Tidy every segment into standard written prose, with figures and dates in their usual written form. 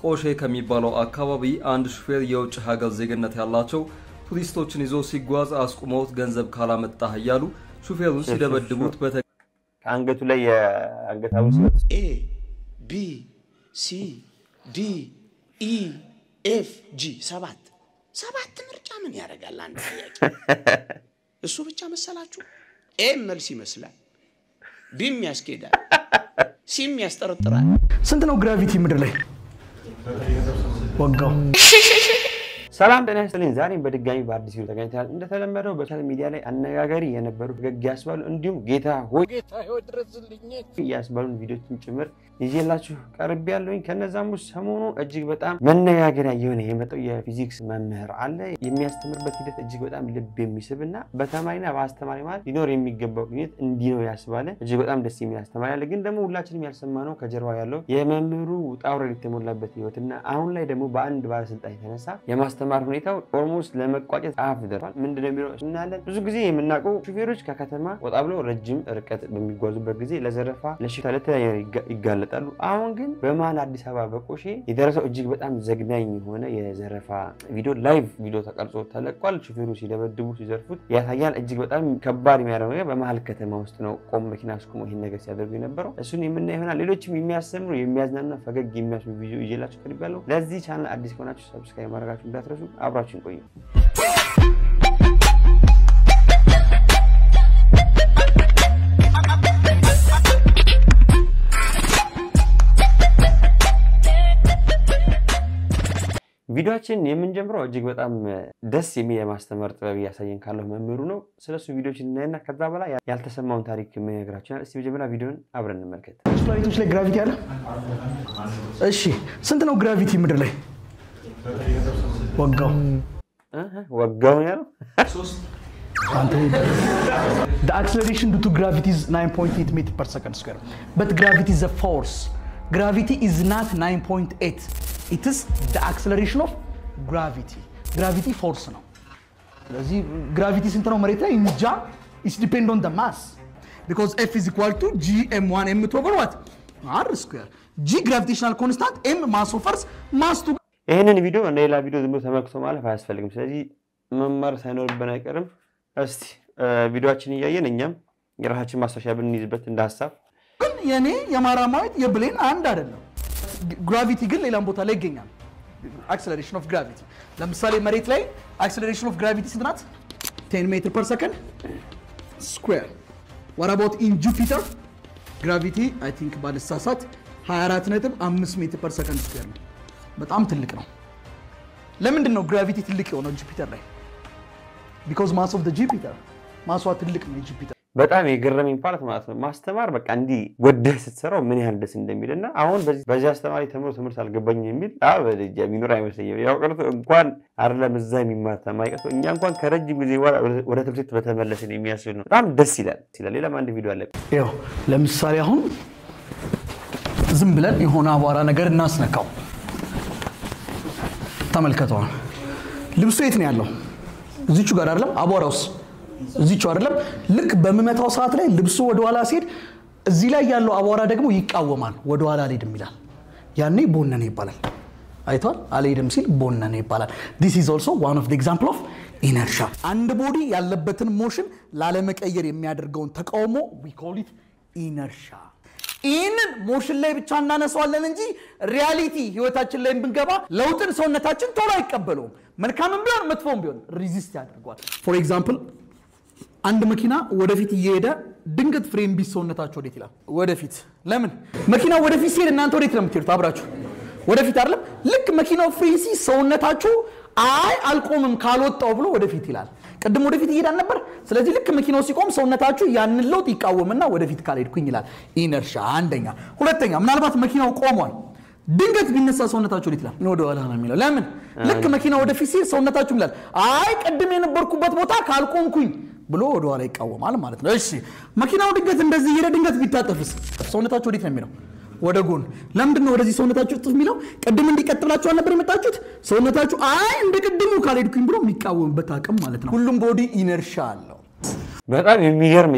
ቆሼ ከሚባለው አካባቢ አንድ ሹፌር የውጭ ሀገር ዜግነት ያላቸው ቱሪስቶችን ይዞ ሲጓዝ አስቁመውት ገንዘብ ካላመጣህ እያሉ ሹፌሩን ሲደበድቡት ከአንገቱ ላይ የአንገት ሐብል ሲበጥስ A B C D E F G 7 7 ምርጫ ምን ያደርጋል? አንድ ጥያቄ እሱ ብቻ መሰላችሁ? A መልስ ይመስላል፣ B ም ያስኬዳል፣ C ም ያስጠረጥራል። ስንት ነው gravity ምድር ላይ? ወጋው። ሰላም ጤና ይስጥልኝ። ዛሬም በድጋሚ በአዲስ ቪዲዮ ተገኝተናል። እንደተለመደው በ social media ላይ አነጋጋሪ የነበሩ ፈገግ ያስባሉ እንዲሁም ጌታ ሆይ ያስባሉን ቪዲዮችን ጭምር ይዤላችሁ ቀርቤያለሁኝ። ከነዛም ውስጥ ሰሞኑ እጅግ በጣም መነጋገሪያ የሆነ የመጣው የፊዚክስ መምህር አለ። የሚያስተምርበት ሂደት እጅግ በጣም ልብ የሚስብ እና በተማሪና በአስተማሪ መሀል ሊኖር የሚገባው ግንኙነት እንዲህ ነው ያስባለ እጅግ በጣም ደስ የሚል አስተማሪ አለ። ግን ደግሞ ሁላችንም ያልሰማነው ከጀርባ ያለው የመምህሩ ውጣ ውረድ የተሞላበት ህይወትና አሁን ላይ ደግሞ በአንድ ባለስልጣን የተነሳ የማስተማር ሁኔታው almost ለመቋጨት ጫፍ ደርሷል። ምንድነው የሚለው እናያለን። ብዙ ጊዜ የምናውቀው ሹፌሮች ከከተማ ወጣ ብለው ረጅም ርቀት በሚጓዙበት ጊዜ ለዘረፋ፣ ለሽፍታ፣ ለተለያየ ይጋለጣሉ። አሁን ግን በመሀል አዲስ አበባ በቆሼ የደረሰው እጅግ በጣም ዘግናኝ የሆነ የዘረፋ ቪዲዮ live ቪዲዮ ተቀርጾ ተለቋል። ሹፌሩ ሲደበድቡ ሲዘርፉት ያሳያል። እጅግ በጣም ከባድ የሚያደርገው ነገር በመሀል ከተማ ውስጥ ነው ቆም መኪና አስቆሞ ይሄን ነገር ሲያደርጉ የነበረው እሱን የምናየው ይሆናል። ሌሎችም የሚያስተምሩ የሚያዝናና ፈገግ የሚያስቡ ቪዲዮ ይዤላችሁ ቀርቤያለሁ። ለዚህ ቻናል አዲስ ከሆናችሁ subscribe ማድረጋችሁ እንዳትረሱ። አብራችሁን ቆዩ። ቪዲዮአችን የምንጀምረው እጅግ በጣም ደስ የሚል የማስተማር ጥበብ እያሳየን ካለው መምህሩ ነው። ስለሱ ቪዲዮችን እናይና ከዛ በኋላ ያልተሰማውን ታሪክ የምነግራችሁ። እስቲ መጀመሪያ ቪዲዮን አብረን እንመልከት። ፕላኔቶች ላይ gravity አለ? እሺ፣ ስንት ነው gravity ምድር ላይ? ወጋው። ወጋው ነው ያለው። The acceleration due to gravity is 9.8 meter per second square. But gravity is a force. Gravity is not 9.8. It is the acceleration of gravity. Gravity force ነው። ስለዚህ gravity ስንት ነው መሬት ላይ እንጃ። It's depend on the mass. Because F is equal to G M1 M2 over what? R square. G gravitational constant, M mass of earth, mass to ይህንን ቪዲዮ እንደ ሌላ ቪዲዮ ዝም ብሎ ተመልክቶ ማለፍ አያስፈልግም። ስለዚህ መማር ሳይኖርብን አይቀርም። እስቲ ቪዲዮአችን እያየን እኛም የራሳችን ማስታወሻ ብንይዝበት እንደ ሀሳብ። ግን የኔ የማራማዊት የብሌን አንድ አይደለም። Gravity ግን ሌላም ቦታ ላይ ይገኛል። Acceleration of gravity ለምሳሌ መሬት ላይ acceleration of gravity ስንት ናት? 10 meter per second square። What about in Jupiter? Gravity I think ባልሳሳት 24.5 meter per second square ነው። በጣም ትልቅ ነው። ለምንድን ነው gravity ትልቅ የሆነው ጁፒተር ላይ? Because mass of Jupiter mass ዋ ትልቅ ነው የጁፒተር። በጣም የገረመኝ part ማለት ነው ማስተማር በቃ እንዲህ ወደህ ስትሰራው ምን ያህል ደስ እንደሚል እና አሁን በዚህ አስተማሪ ተምሮ ትምህርት አልገባኝም የሚል በልጅ የሚኖር አይመስለኝም። ያው ቀርቶ እንኳን አይደለም እዛ የሚማር ተማሪ ቀርቶ እኛ እንኳን ከረጅም ጊዜ በኋላ ወደ ትምህርት ቤት በተመለስን የሚያስብል ነው። በጣም ደስ ይላል። ሌላም አንድ ቪዲዮ አለ። ይኸው ለምሳሌ አሁን ዝም ብለን የሆነ አቧራ ነገር እናስነካው። ተመልከተዋል። ልብሱ የት ነው ያለው? እዚቹ ጋር አይደለም? አቧራውስ እዚቹ አይደለም? ልክ በምመታው ሰዓት ላይ ልብሱ ወደኋላ ሲሄድ እዚህ ላይ ያለው አቧራ ደግሞ ይቃወማል። ወደኋላ አልሄድም ይላል። ያኔ ቦነነ ይባላል። አይቷል። አልሄድም ሲል ቦነነ ይባላል። This is also one of the example of inertia። አንድ body ያለበትን motion ላለመቀየር የሚያደርገውን ተቃውሞ we call it inertia። ይህንን motion ላይ ብቻ እናነሳዋለን እንጂ reality ህይወታችን ላይ ብንገባ ለውጥን ሰውነታችን ቶሎ አይቀበለውም። መልካምም ቢሆን መጥፎም ቢሆን resist ያደርገዋል። For example አንድ መኪና ወደፊት እየሄደ ድንገት ፍሬን ቢይዝ ሰውነታችሁ ወዴት ይላል? ወደፊት። ለምን? መኪናው ወደፊት ሲሄድ እናንተ ወዴት ነው የምትሄዱት? አብራችሁ ወደፊት አይደለም? ልክ መኪናው ፍሬን ሲይዝ ሰውነታችሁ አይ አልቆምም ካልወጣው ብሎ ወደፊት ይላል። ቅድም ወደፊት እየሄደ አልነበር? ስለዚህ ልክ መኪናው ሲቆም ሰውነታችሁ ያንን ለውጥ ይቃወምና ወደፊት ካልሄድኩኝ ይላል። Inertia አንደኛ። ሁለተኛ ምናልባት መኪናው ቆሟል፣ ድንገት ቢነሳ ሰውነታችሁ ወዴት ይላል? ወደ ኋላ ነው የሚለው። ለምን? ልክ መኪናው ወደፊት ሲሄድ ሰውነታችሁ ይላል አይ ቅድም የነበርኩበት ቦታ ካልቆምኩኝ ብሎ ወደ ኋላ ይቃወማል ማለት ነው። እሺ መኪናው ድንገት እንደዚህ እየሄደ ድንገት ቢታጠፍስ ሰውነታችሁ ወዴት ነው የሚለው? ወደ ጎን። ለምንድን ነው ወደዚህ ሰውነታችሁ እጥፍ የሚለው? ቅድም እንዲቀጥ ብላችሁ አልነበር የመጣችሁት? ሰውነታችሁ አይ እንደ ቅድሙ ካልሄድኩኝ ብሎ የሚቃወምበት አቅም ማለት ነው። ሁሉም body inertia አለው። በጣም የሚገርም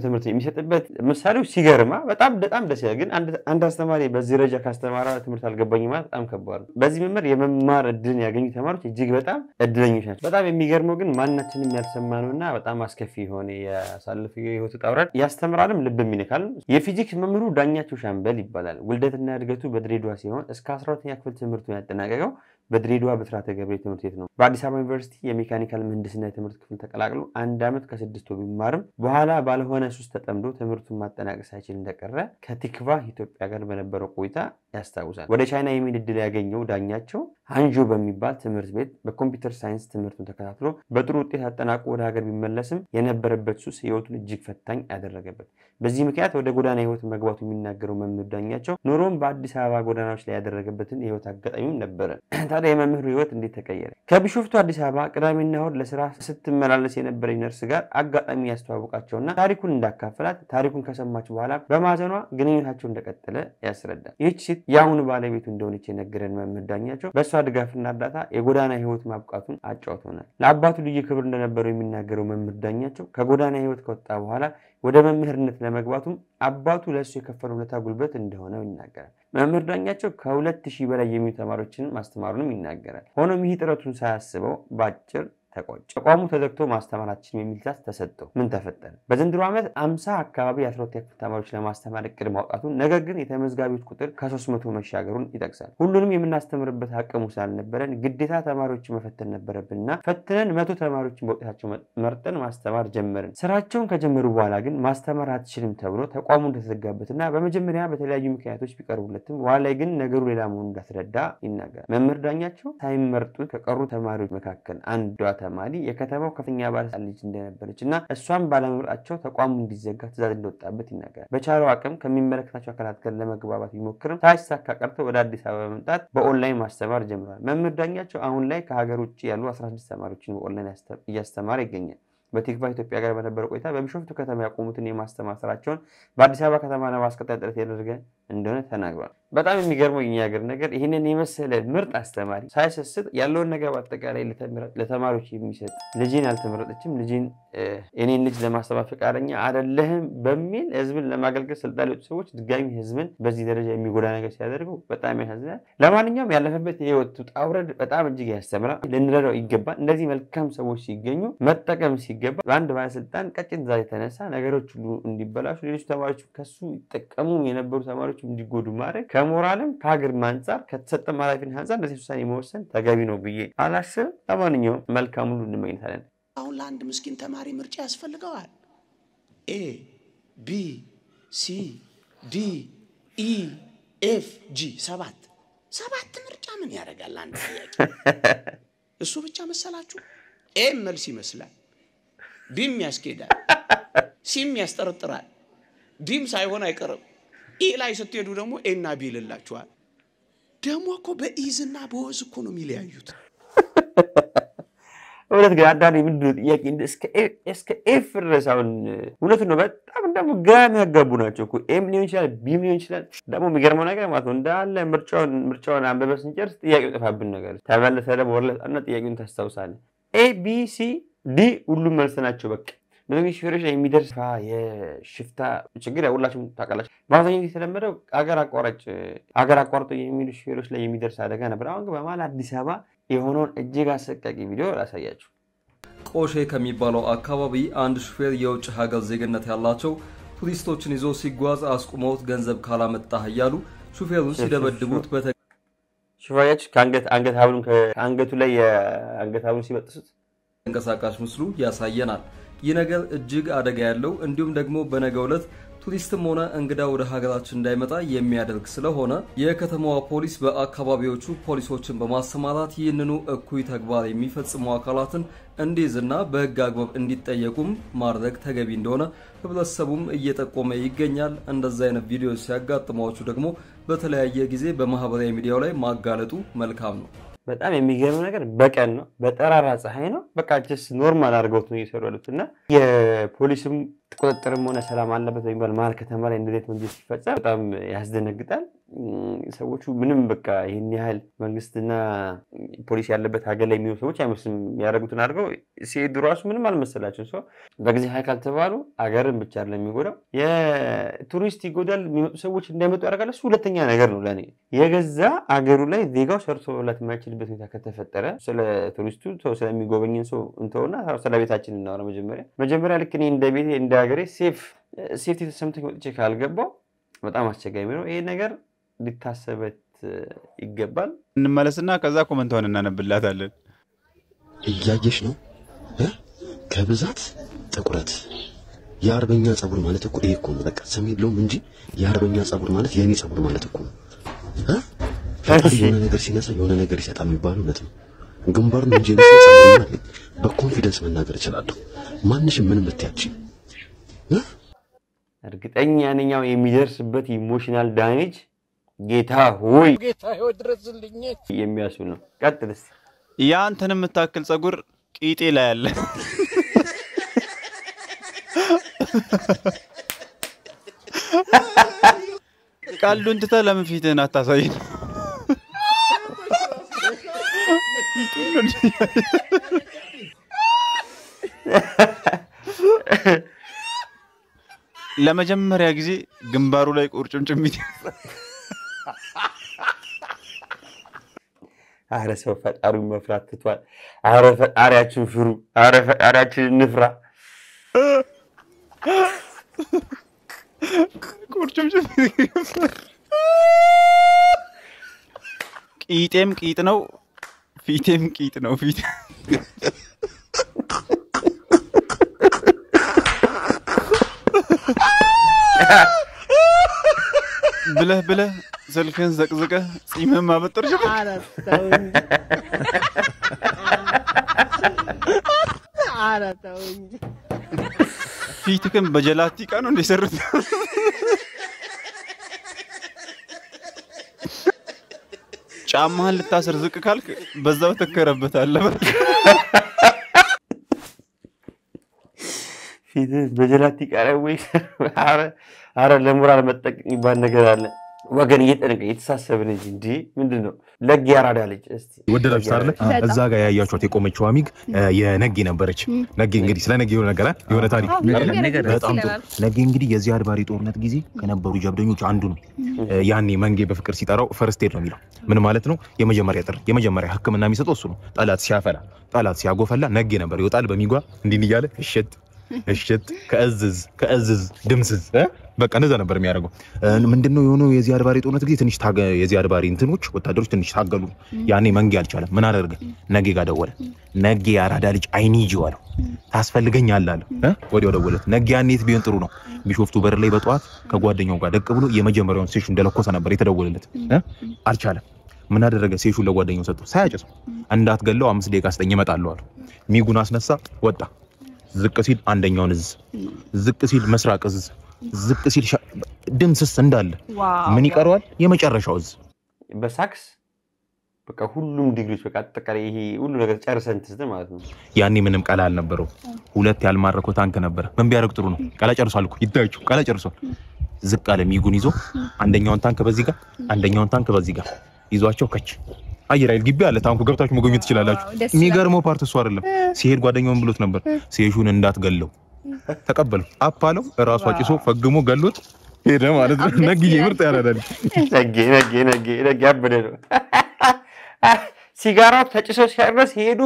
ትምህርት የሚሰጥበት ምሳሌው ሲገርማ በጣም በጣም ደስ ይላል። ግን አንድ አስተማሪ በዚህ ደረጃ ካስተማረ ትምህርት አልገባኝም ማለት በጣም ከባድ ነው። በዚህ መምህር የመማር እድልን ያገኙ ተማሪዎች እጅግ በጣም እድለኞች ናቸው። በጣም የሚገርመው ግን ማናችንም ያልሰማነውና በጣም አስከፊ የሆነ ያሳለፈው የህይወት ውጣ ውረድ ያስተምራልም ልብም ይነካል። የፊዚክስ መምህሩ ዳኛቸው ሻምበል ይባላል። ውልደትና እድገቱ በድሬዳዋ ሲሆን እስከ 12ኛ ክፍል ትምህርቱን ያጠናቀቀው በድሬዳዋ ብስራተ ገብርኤል ትምህርት ቤት ነው። በአዲስ አበባ ዩኒቨርሲቲ የሜካኒካል ምህንድስና የትምህርት ክፍል ተቀላቅሎ አንድ ዓመት ከ6 ወር ቢማርም በኋላ ባልሆነ ሱስ ተጠምዶ ትምህርቱን ማጠናቀቅ ሳይችል እንደቀረ ከቲክቫህ ኢትዮጵያ ጋር በነበረው ቆይታ ያስታውሳል። ወደ ቻይና የሚሄድ ዕድል ያገኘው ዳኛቸው ሃንዦ በሚባል ትምህርት ቤት በኮምፒውተር ሳይንስ ትምህርቱን ተከታትሎ በጥሩ ውጤት አጠናቆ ወደ ሀገር ቢመለስም የነበረበት ሱስ ህይወቱን እጅግ ፈታኝ ያደረገበት። በዚህ ምክንያት ወደ ጎዳና ህይወት መግባቱ የሚናገረው መምህር ዳኛቸው ኑሮም በአዲስ አበባ ጎዳናዎች ላይ ያደረገበትን የህይወት አጋጣሚም ነበረ። ታዲያ የመምህሩ ህይወት እንዴት ተቀየረ? ከቢሾፍቱ አዲስ አበባ ቅዳሜና እሁድ ለስራ ስትመላለስ የነበረች ነርስ ጋር አጋጣሚ ያስተዋወቃቸውና ታሪኩን እንዳካፈላት ታሪኩን ከሰማች በኋላ በማዘኗ ግንኙነታቸው እንደቀጠለ ያስረዳል። ይህች ሴት የአሁኑ ባለቤቱ እንደሆነች የነገረን መምህር ዳኛቸው በእሷ ድጋፍና እርዳታ የጎዳና ህይወት ማብቃቱን አጫውቶናል። ለአባቱ ልዩ ክብር እንደነበረው የሚናገረው መምህር ዳኛቸው ከጎዳና ህይወት ከወጣ በኋላ ወደ መምህርነት ለመግባቱም አባቱ ለእሱ የከፈለው ውለታ ጉልበት እንደሆነ ይናገራል። መምህር ዳኛቸው ከ2000 በላይ የሚሆኑ ተማሪዎችን ማስተማሩንም ይናገራል። ሆኖም ይህ ጥረቱን ሳያስበው በአጭር ተቋጨ። ተቋሙ ተዘግቶ ማስተማራችን የሚል ትዕዛዝ ተሰጠው። ምን ተፈጠረ? በዘንድሮ ዓመት 50 አካባቢ የ12ኛ ክፍል ተማሪዎች ለማስተማር እቅድ ማውጣቱን ነገር ግን የተመዝጋቢዎች ቁጥር ከ300 መሻገሩን ይጠቅሳል። ሁሉንም የምናስተምርበት አቅሙ ስላልነበረን ግዴታ ተማሪዎችን መፈተን ነበረብንና ፈትነን 100 ተማሪዎችን በውጤታቸው መርጠን ማስተማር ጀመርን። ስራቸውን ከጀመሩ በኋላ ግን ማስተማር አትችልም ተብሎ ተቋሙ እንደተዘጋበትና በመጀመሪያ በተለያዩ ምክንያቶች ቢቀርቡለትም በኋላ ላይ ግን ነገሩ ሌላ መሆኑን እንዳስረዳ ይናገራል። መምህር ዳኛቸው ሳይመርጡ ከቀሩ ተማሪዎች መካከል አንዷ ተማሪ የከተማው ከፍተኛ ባለስልጣን ልጅ እንደነበረች እና እሷን ባለመምረጣቸው ተቋሙ እንዲዘጋ ትዕዛዝ እንደወጣበት ይናገራል። በቻለው አቅም ከሚመለከታቸው አካላት ጋር ለመግባባት ቢሞክርም ሳይሳካ ቀርቶ ወደ አዲስ አበባ በመምጣት በኦንላይን ማስተማር ጀምሯል። መምህር ዳኛቸው አሁን ላይ ከሀገር ውጭ ያሉ 16 ተማሪዎችን በኦንላይን እያስተማረ ይገኛል። በቲክቫህ ኢትዮጵያ ጋር በነበረው ቆይታ በቢሾፍቱ ከተማ ያቆሙትን የማስተማር ስራቸውን በአዲስ አበባ ከተማ ለማስቀጠል ጥረት ያደረገ እንደሆነ ተናግሯል። በጣም የሚገርመው የኛ ሀገር ነገር ይህንን የመሰለ ምርጥ አስተማሪ ሳይሰስት ያለውን ነገር በአጠቃላይ ለተማሪዎች የሚሰጥ ልጅን አልተመረጠችም፣ ልጅን እኔን ልጅ ለማስተማር ፈቃደኛ አይደለህም በሚል ህዝብን ለማገልገል ስልጣን የወጡ ሰዎች ድጋሚ ህዝብን በዚህ ደረጃ የሚጎዳ ነገር ሲያደርጉ በጣም ያሳዝናል። ለማንኛውም ያለፈበት የህይወት ውጣ ውረድ በጣም እጅግ ያስተምራል፣ ልንረዳው ይገባል። እንደዚህ መልካም ሰዎች ሲገኙ መጠቀም ሲገባ በአንድ ባለስልጣን ቀጭን ትዕዛዝ የተነሳ ነገሮች ሁሉ እንዲበላሹ፣ ሌሎች ተማሪዎች ከሱ ይጠቀሙ የነበሩ ተማሪዎች እንዲጎዱ ማድረግ ከሞራልም ከሀገር አንጻር ከተሰጠም ኃላፊነት አንጻር እንደዚህ ውሳኔ መወሰን ተገቢ ነው ብዬ አላስብም። ለማንኛውም መልካም ሁሉ እንመኝታለን። አሁን ለአንድ ምስኪን ተማሪ ምርጫ ያስፈልገዋል። A B C D E F G ሰባት ምርጫ ምን ያደርጋል አንድ ጥያቄ? እሱ ብቻ መሰላችሁ? A ም መልስ ይመስላል፣ B ም ያስኬዳል፣ C ም ያስጠረጥራል፣ D ም ሳይሆን አይቀርም። E ላይ ስትሄዱ ደግሞ A ና B ይልላችኋል። ደግሞ እኮ በ is ና በ was እኮ ነው የሚለያዩት። እውነት ግን አንዳንዴ ምንድን ነው ጥያቄ እስከ F ድረስ አሁን እውነቱን ነው። በጣም ደግሞ ግራ የሚያጋቡ ናቸው እኮ A ም ሊሆን ይችላል B ም ሊሆን ይችላል። ደግሞ የሚገርመው ነገር ማለት ነው እንዳለ ምርጫውን አንብበን ስንጨርስ ጥያቄው ጠፋብን ነገር ተመልሰህ ደግሞ ወርለህ ጥያቄውን ታስታውሳለህ። A B C D ሁሉም መልስ ናቸው። በቃ ብዙ ጊዜ ሹፌሮች ላይ የሚደርስ የሽፍታ ችግር ሁላችሁም ታውቃላችሁ። በአብዛኛው ጊዜ የተለመደው አገር አቋርጦ የሚሄዱ ሹፌሮች ላይ የሚደርስ አደጋ ነበር። አሁን ግን በመሀል አዲስ አበባ የሆነውን እጅግ አሰቃቂ ቪዲዮ ላሳያችሁ። ቆሼ ከሚባለው አካባቢ አንድ ሹፌር የውጭ ሀገር ዜግነት ያላቸው ቱሪስቶችን ይዞ ሲጓዝ አስቁመውት ገንዘብ ካላመጣህ እያሉ ሹፌሩን ሲደበድቡት ሹፌሮች ከአንገት ሀብሉን ከአንገቱ ላይ የአንገት ሀብሉን ሲበጥሱት ተንቀሳቃሽ ምስሉ ያሳየናል። ይህ ነገር እጅግ አደጋ ያለው እንዲሁም ደግሞ በነገው ዕለት ቱሪስትም ሆነ እንግዳ ወደ ሀገራችን እንዳይመጣ የሚያደርግ ስለሆነ የከተማዋ ፖሊስ በአካባቢዎቹ ፖሊሶችን በማሰማራት ይህንኑ እኩይ ተግባር የሚፈጽሙ አካላትን እንዲይዝና በሕግ አግባብ እንዲጠየቁም ማድረግ ተገቢ እንደሆነ ህብረተሰቡም እየጠቆመ ይገኛል። እንደዛ አይነት ቪዲዮ ሲያጋጥሟችሁ ደግሞ በተለያየ ጊዜ በማህበራዊ ሚዲያው ላይ ማጋለጡ መልካም ነው። በጣም የሚገርም ነገር በቀን ነው፣ በጠራራ ፀሐይ ነው። በቃ just normal አድርገውት ነው እየሰሩ ያሉት እና የፖሊስም ቁጥጥርም ሆነ ሰላም አለበት በሚባል መሀል ከተማ ላይ እንደዚህ ወንጀል ሲፈጸም በጣም ያስደነግጣል። ሰዎቹ ምንም በቃ ይህን ያህል መንግስትና ፖሊስ ያለበት ሀገር ላይ የሚኖሩ ሰዎች አይመስልም። ያደረጉትን አድርገው ሲሄዱ ራሱ ምንም አልመሰላቸው። ሰው በጊዜ ሀይ ካልተባሉ ሀገርን ብቻ አይደለም የሚጎዳው፣ የቱሪስት ይጎዳል። የሚመጡ ሰዎች እንዳይመጡ ያደርጋል። እሱ ሁለተኛ ነገር ነው ለእኔ። የገዛ አገሩ ላይ ዜጋው ሰርቶ መብላት የማይችልበት ሁኔታ ከተፈጠረ ስለ ቱሪስቱ ስለሚጎበኝን ሰው እንተውና ስለ ቤታችን እናወራ። መጀመሪያ ልክ እኔ እንደ ቤቴ እንደ ሀገሬ safety ተሰምቶኝ ወጥቼ ካልገባው በጣም አስቸጋሪ ነው። ይሄ ነገር ሊታሰበት ይገባል። እንመለስና ከዛ comment ቷን እናነብላታለን። እያየሽ ነው ከብዛት ጥቁረት። የአርበኛ ጸጉር ማለት እኮ ይሄ እኮ ነው። በቃ ስም የለውም እንጂ የአርበኛ ጸጉር ማለት የኔ ጸጉር ማለት እኮ ነው። ፈጣሪ የሆነ ነገር ሲነሳ የሆነ ነገር ይሰጣል የሚባለው እውነት ነው። ግንባር ነው እንጂ የነሳ ጸጉር ማለት በ confidence መናገር እችላለሁ። ማንሽም ምንም ብትያቺ እርግጠኛ ነኝ የሚደርስበት emotional damage ጌታ ሆይ ጌታ ሆይ ድረስልኝ የሚያስብል ነው። ቀጥል እስኪ። ያንተን የምታክል ጸጉር ቂጤ ላይ አለ። ቀልዱን ትተህ ለምን ፊትህን አታሳይን? ለመጀመሪያ ጊዜ ግንባሩ ላይ ቁርጭምጭሚት። አረ ሰው ፈጣሪውን መፍራት ትቷል። አረ ፈጣሪያችን ፍሩ። አረ ፈጣሪያችን እንፍራ። ቁርጭምጭሚት ቂጤም ቂጥ ነው፣ ፊቴም ቂጥ ነው። ፊት ብለህ ብለህ ስልክህን ዘቅዝቀህ ጺምህን ማበጠር ጀመርክ። ፊትህን በጀላቲ ዕቃ ነው እንደሰሩት። ጫማህን ልታስር ዝቅ ካልክ በዛው ትከረበታለህ። ፊትህ በጀላቲ ዕቃ ነው ወይ? አረ ለሞራል መጠንቀቅ የሚባል ነገር አለ ወገን። እየጠነቀ እየተሳሰብን እንጂ እንዲህ ምንድን ነው? ለግ ያራዳ ልጅ እስቲ ወደዳችሁት አይደለ? እዛ ጋር ያያችኋት የቆመችው አሚግ የነጌ ነበረች። ነጌ እንግዲህ ስለ ነጌ የሆነ ነገር የሆነ ታሪክ በጣም ጥሩ። ነጌ እንግዲህ የዚህ አድባሪ ጦርነት ጊዜ ከነበሩ ጀብደኞች አንዱ ነው። ያኔ መንጌ በፍቅር ሲጠራው first aid ነው የሚለው። ምን ማለት ነው? የመጀመሪያ ጥሪ፣ የመጀመሪያ ሕክምና የሚሰጠው እሱ ነው። ጠላት ሲያፈላ፣ ጠላት ሲያጎፈላ ነጌ ነበር ይወጣል በሚጓ እንዲህ እያለ እሽት እሽት ከእዝዝ ከእዝዝ ድምስዝ በቃ እንደዛ ነበር የሚያደርገው። ምንድነው የሆነው? የዚህ አድባሪ ጦርነት ጊዜ ትንሽ የዚህ አድባሪ እንትኖች ወታደሮች ትንሽ ታገሉ። ያኔ መንጌ አልቻለም። ምን አደረገ? ነጌ ጋር ደወለ። ነጌ የአራዳ ልጅ አይኒጂ አለው፣ ታስፈልገኛለህ አለው። ወዲያው ደወለት። ነጌ ያኔ የት ቢሆን ጥሩ ነው? ቢሾፍቱ በር ላይ በጠዋት ከጓደኛው ጋር ደቅ ብሎ የመጀመሪያውን ሴሹ እንደለኮሰ ነበር የተደወለለት። አልቻለም። ምን አደረገ? ሴሹን ለጓደኛው ሰጠው፣ ሳያጨሰው። እንዳትገለው 5 ደቂቃ ስጠኝ እመጣለሁ አለው። ሚጉን አስነሳ፣ ወጣ። ዝቅ ሲል አንደኛውን እዝ፣ ዝቅ ሲል ምስራቅ እዝ፣ ዝቅ ሲል ድምስስ እንዳለ ምን ይቀረዋል? የመጨረሻው እዝ በሳክስ በቃ ሁሉም ዲግሪዎች በቃ አጠቃላይ ይሄ ሁሉ ነገር ጨርሰን ትስተ ማለት ነው። ያኔ ምንም ቀላ አልነበረው። ሁለት ያልማረከው ታንክ ነበረ። ምን ቢያደርግ ጥሩ ነው? ቀላ ጨርሷል እኮ ይታያችሁ፣ ቀላ ጨርሷል። ዝቅ አለ ሚጉን ይዞ አንደኛውን ታንክ በዚህ ጋር አንደኛውን ታንክ በዚህ ጋር ይዟቸው ከች አየር ኃይል ግቢ አለ። ታንኩ ገብታችሁ መጎብኘት ትችላላችሁ። የሚገርመው part እሱ አይደለም። ሲሄድ ጓደኛውን ብሎት ነበር፣ ሴሹን እንዳትገለው ተቀበለው። አፓለው እራሱ አጭሶ ፈግሞ ገሎት ሄደ ማለት ነው። ነግዬ ምርጥ ያራዳል። ነጌ ነጌ ነጌ ነጌ አበደ ነው። ሲጋራው ተጭሶ ሲያርስ ሄዱ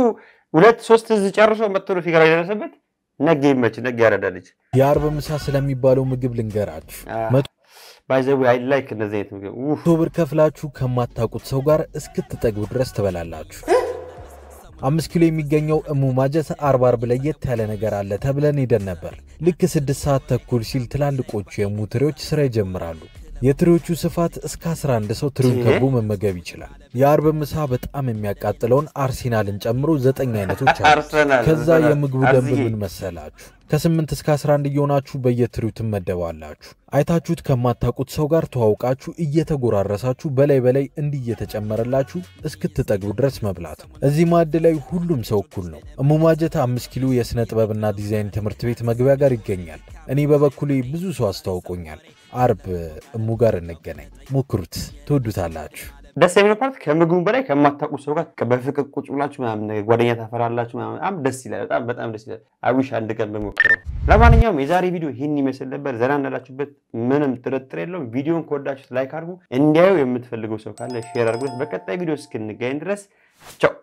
2 3 እዝ ጨርሶ መጥቶ ነው ሲጋራ የደረሰበት። ነጌ ይመች፣ ነጌ ያራዳልች። የአርብ ምሳ ስለሚባለው ምግብ ልንገራችሁ። By the way I like እንደዚህ አይነት ምግብ። 100 ብር ከፍላችሁ ከማታውቁት ሰው ጋር እስክትጠግቡ ድረስ ትበላላችሁ። 5 ኪሎ የሚገኘው እሙ ማጀት አርብ አርብ ለየት ያለ ነገር አለ ተብለን ሄደን ነበር። ልክ 6:30 ሲል ትላልቆቹ የሙ ትሬዎች ስራ ይጀምራሉ። የትሬዎቹ ስፋት እስከ 11 ሰው ትሬውን ከቦ መመገብ ይችላል። የአርብ ምሳ በጣም የሚያቃጥለውን አርሴናልን ጨምሮ 9 አይነቶች አሉ። ከዛ የምግቡ ደንብ ምን መሰላችሁ? ከ8 እስከ 11 እየሆናችሁ በየትሪው ትመደባላችሁ። አይታችሁት ከማታውቁት ሰው ጋር ተዋውቃችሁ እየተጎራረሳችሁ በላይ በላይ እንዲህ እየተጨመረላችሁ እስክትጠግቡ ድረስ መብላት ነው። እዚህ ማዕድ ላይ ሁሉም ሰው እኩል ነው። እሙ ማጀት 5 ኪሎ የስነ ጥበብና ዲዛይን ትምህርት ቤት መግቢያ ጋር ይገኛል። እኔ በበኩሌ ብዙ ሰው አስተዋውቆኛል። አርብ እሙ ጋር እንገናኝ። ሞክሩት፣ ትወዱታላችሁ። ደስ የሚለው part ከምግቡ በላይ ከማታውቁት ሰው ጋር በፍቅር ቁጭ ብላችሁ ምናምን ነገር ጓደኛ ታፈራላችሁ ምናምን፣ በጣም ደስ ይላል። በጣም በጣም ደስ ይላል። I wish አንድ ቀን ብሞክረው። ለማንኛውም የዛሬ ቪዲዮ ይህን ይመስል ነበር። ዘና እንዳላችሁበት ምንም ጥርጥር የለውም። ቪዲዮን ከወዳችሁት like አድርጉ። እንዲያዩ የምትፈልገው ሰው ካለ share አድርጉለት። በቀጣይ ቪዲዮ እስክንገናኝ ድረስ ቻው።